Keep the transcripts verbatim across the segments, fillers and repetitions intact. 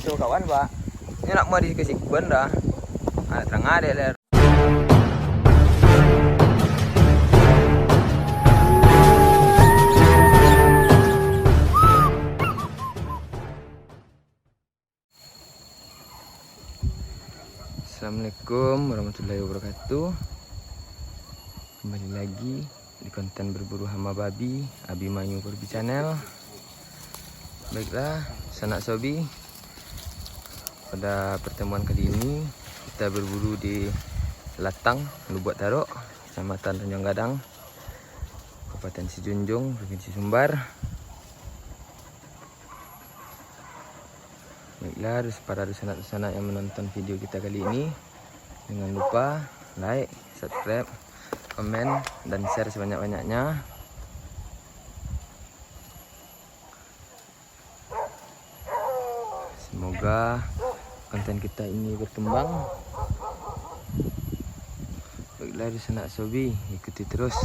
Tu kawan, Pak. Ini nak mau dikasih kuban dah. Ah, terang ada lah. Assalamualaikum warahmatullahi wabarakatuh. Kembali lagi di konten berburu hama babi, Abimanyu Perbi Channel. Baiklah, sanak sobi, pada pertemuan kali ini kita berburu di Latang, Lubuak Tarok, Kecamatan Tanjung Gadang, Kabupaten Sijunjung, Provinsi Sumbar. Baiklah, dus-, para dusanak-dusanak yang menonton video kita kali ini, jangan lupa like, subscribe, komen, dan share sebanyak-banyaknya. Semoga konten kita ini berkembang. Baiklah, dusanak sobi, ikuti terus.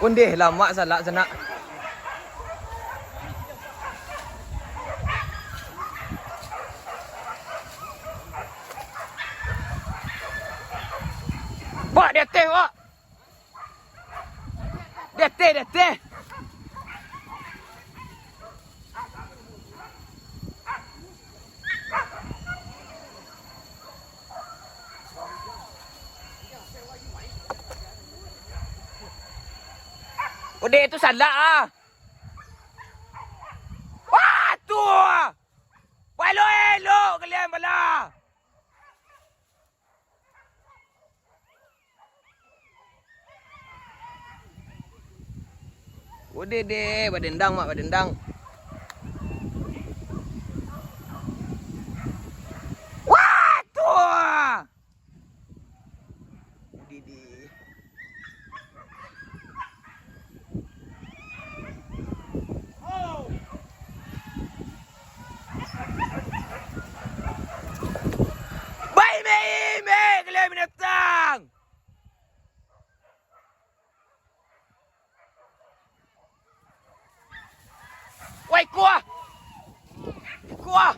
Ondeh lah, mak salak sanak. Bak, di ateh, Bak. Di ateh, di ateh. Ondeh tu salak ah. Wah, tu ah. Elok-elok kalian bala. Udah deh, badendang, Mak, badendang. Wah, tu ah. Udah deh. Baik, baik, baik, kalian binatang. Woi, kuah! Kuah!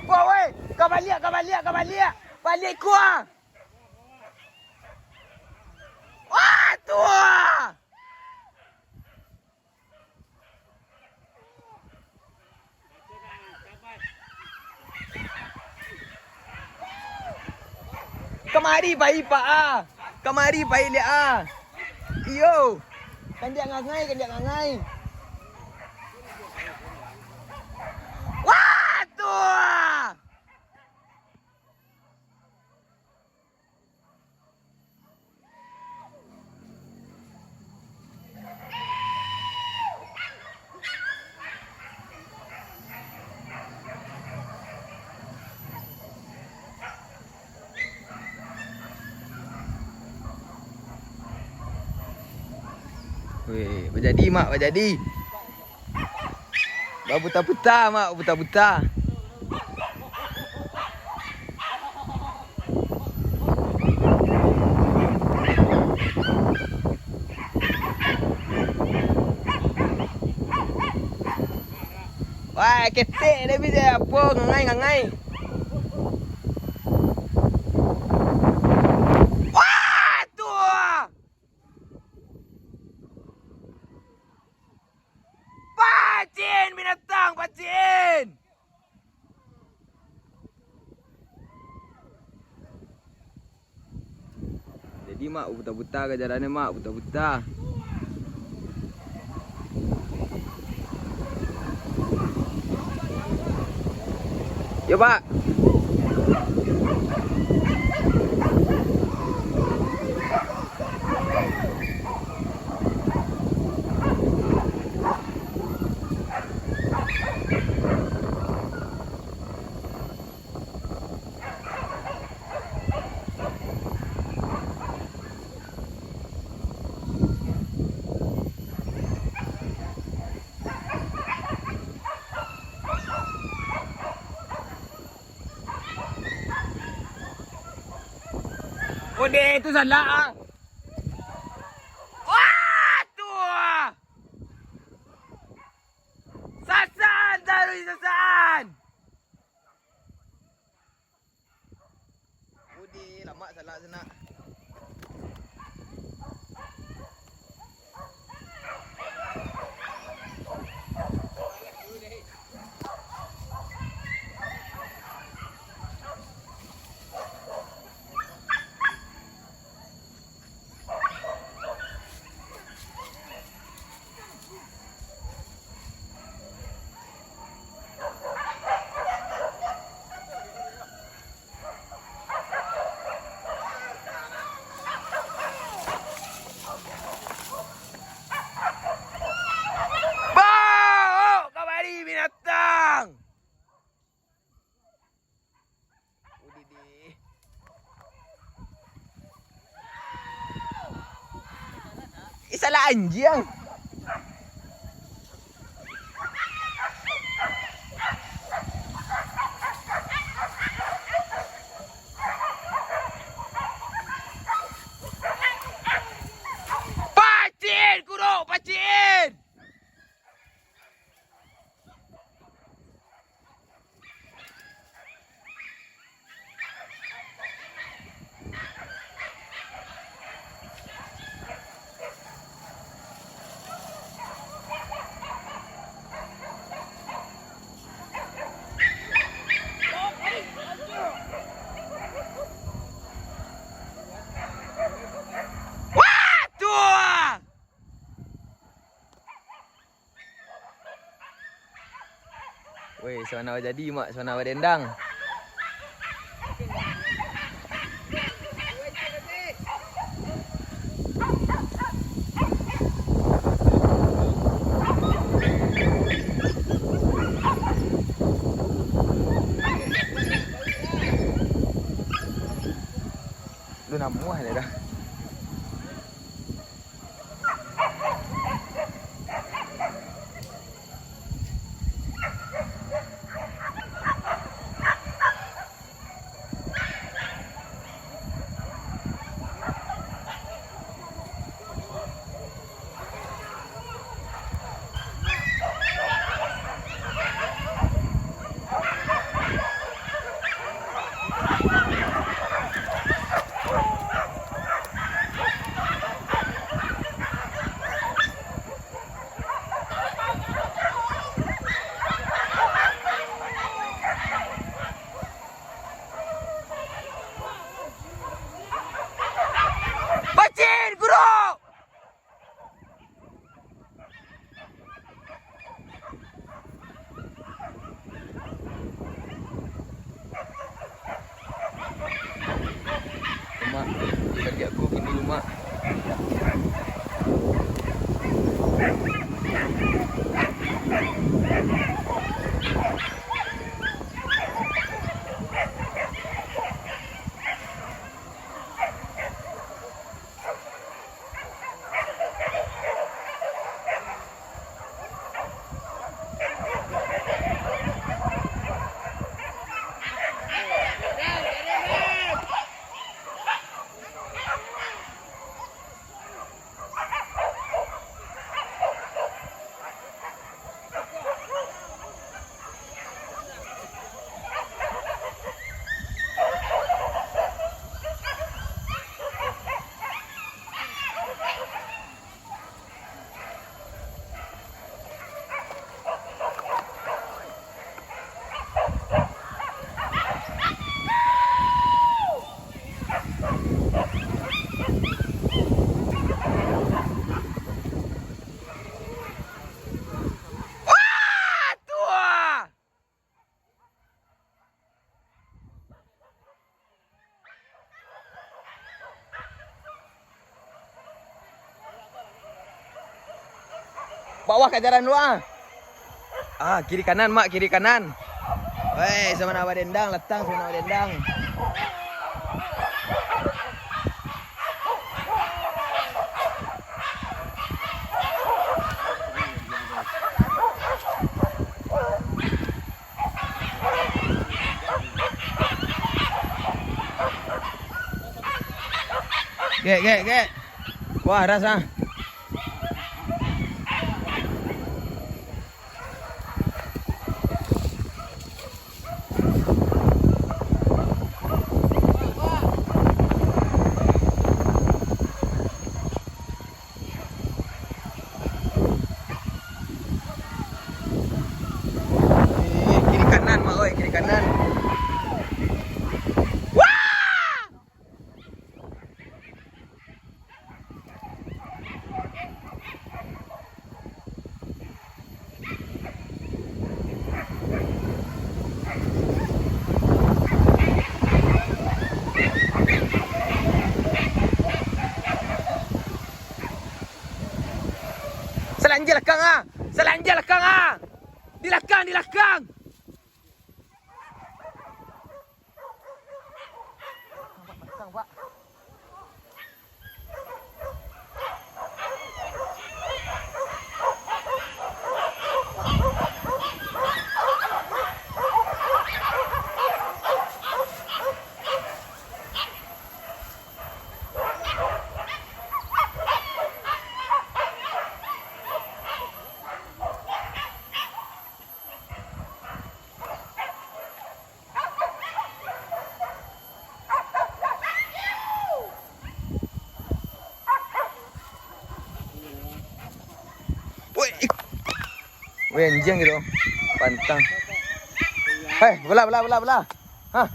Kuah, woi! Ka baliak, ka baliak, ka baliak! Baliak, kuah! Wah, tuah! Kamari pai, Pak, ah. Kamari pai liak, ah. Iyo. Kandiak ngangai, kandiak ngangai. Wah, tu, ah. Weh, bajadi, Mak, bajadi. Baputa-puta, Mak, baputa-puta. Wah, ketek dia bisa apo, ngangai, ngangai. Wah, tu. Pacin binatang, pacin. Jadi, Mak, buta-buta ka jalannyo, Mak, buta-buta. Yo, Pak. Ode, itu salah, ah. Wah, tu, ah. Sasan taruih, sasan. Ode, lamak salah sinan. Baok kamari binatang! Udih, dih. Ih, salah anjiang. Pacin, kurok, pacin! Wah, tuh! Weh, sabana bajadi, Mak, sabana badendang. Lu namuah dah. Bawah kajaran lu, ah. Ah, kiri kanan, Mak, kiri kanan. Weh, sama nak badendang, latang sama nak badendang. Gek, gek, gek. Wah, ras, ah. Eh, kiri kanan, Mak, oi, kiri kanan. Wah! Salanjia lakang, ah! Salanjia lakang, ah! Di lakang, di lakang! Woi, ik-, woi, anjiang gitu. Pantang. Hei, bala, bala, bala, bala. Hah?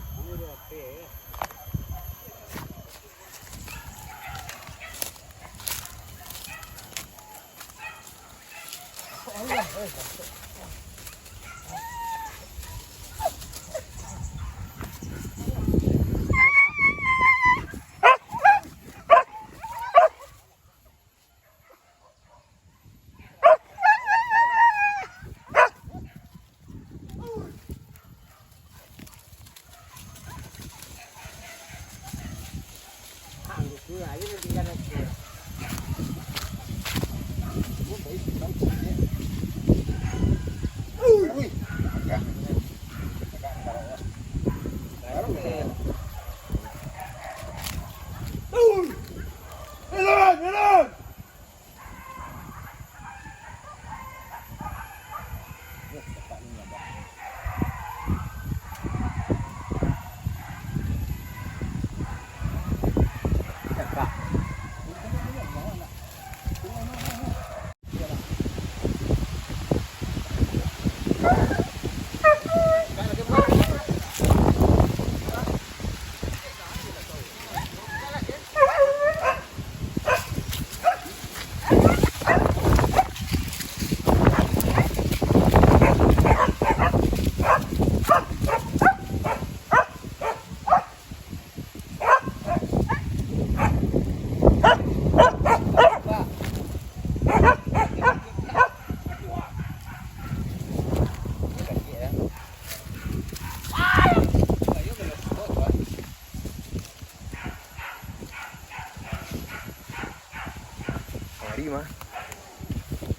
Lari mah.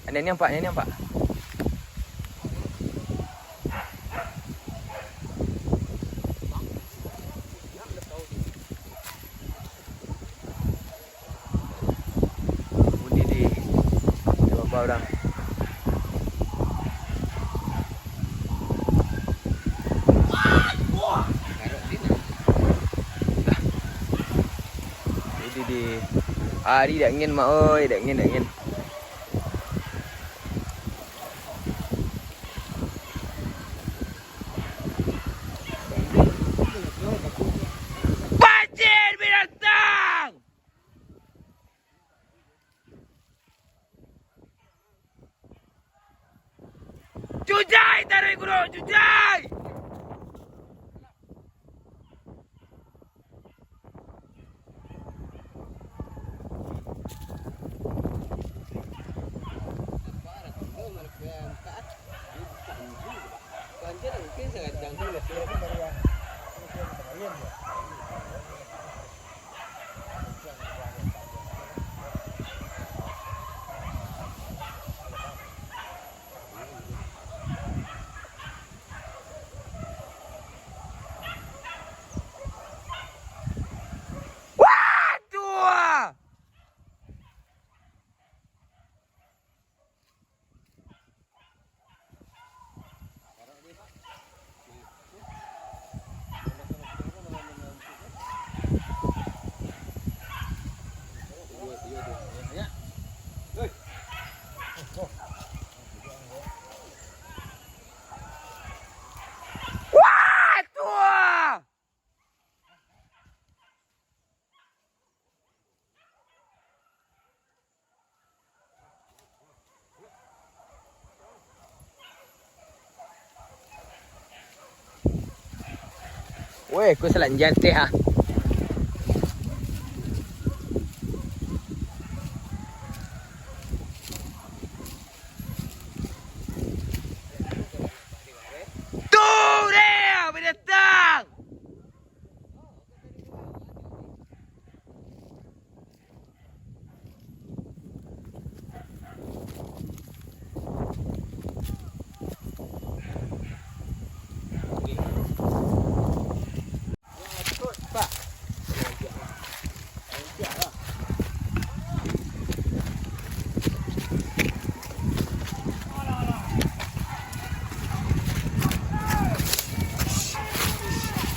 Ane ni nampak, ane ni nampak. Bunyi di, di bawah urang. Dah. Jadi di hari dak angin, Mak, oi, dak angin, dak angin. Banjir binatang! Jujai taruih guru, jujai! Weh, ku salah jateh ah. Tu dia, binatang!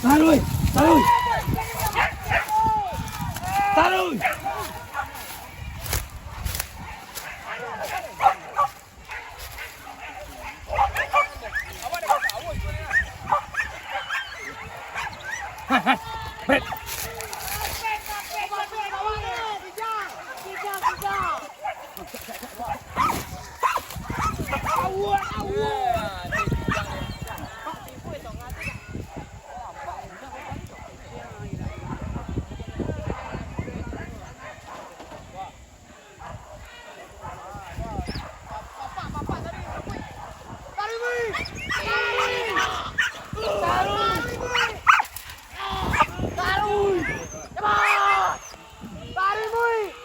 Taruih! Taruih! Taruih!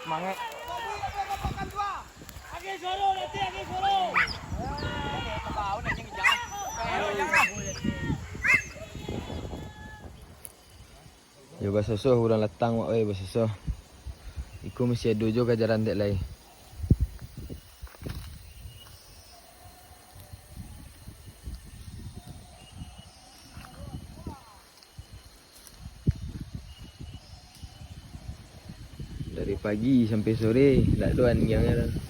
Mangek. Yo basosoh urang latang wak, weh, basosoh. Iko masih ado jo kajaran dek lai. Dari pagi sampai sore, dak ado anjiang.